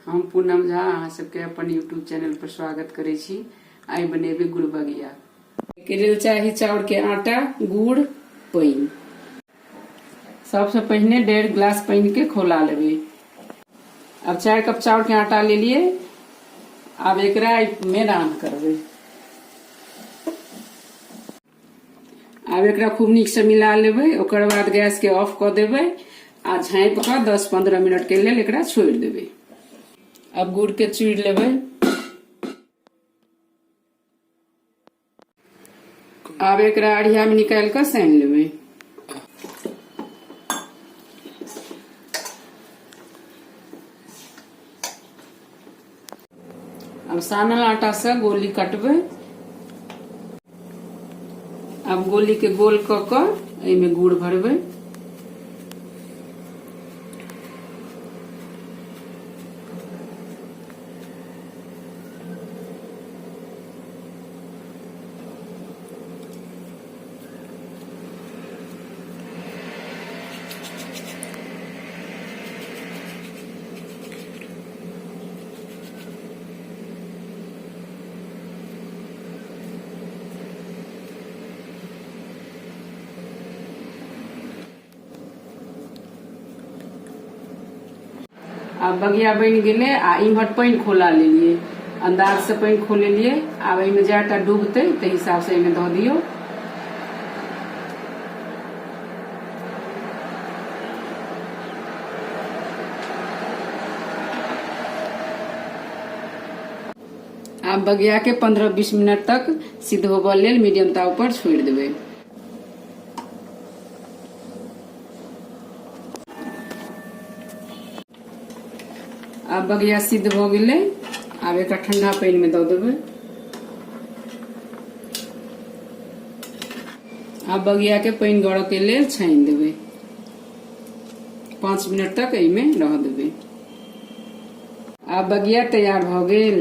हम पूनम झा अहाँ सबके अपन यूट्यूब चैनल पर स्वागत करै छी। आइ बनेबै गुड़ बगिया। के लेल चाही चाउर के आटा, गुड़, पानि। सबसे पहिने 1.5 गिलास पानि के खौला लेबै। अब 4 कप चाउर के आटा लेलिए, आब एकरा मे रान करबै। आब एकरा खूब नीक से मिला लेबै। ओकर बाद गैस के ऑफ कऽ देबै आ झाँपि कऽ 10-15 मिनट के लेल एकरा छोड़ि देबै। आब गुड़ के चूरि लेबै। आब एकरा अढ़िया में निकालि कऽ सानि लेबै। अब सानल आटा से गोली कटबै। अब गोली के गोल क कऽ एहिमे गुड़ भरबै। आब बगिया बनि गेलै आ इम्हर पानि खोला लेलियै, अंदाज से पानि खोलेलियै। आब एहिमे जएटा डूबतै ताहि हिसाब से एहिमे दऽ दियौ। आब बगिया के 15-20 मिनट तक सिद्ध होबऽ लेल मीडियम ताव पर छोड़ि देबै। आब बगिया सिद्ध भऽ गेलै। आब एकरा ठंडा पानि में दऽ देबै। आब बगिया के पानि गरऽ के लेल छानि देबै। 5 मिनट तक एहिमे रह देबै। आब बगिया तैयार भऽ गेल।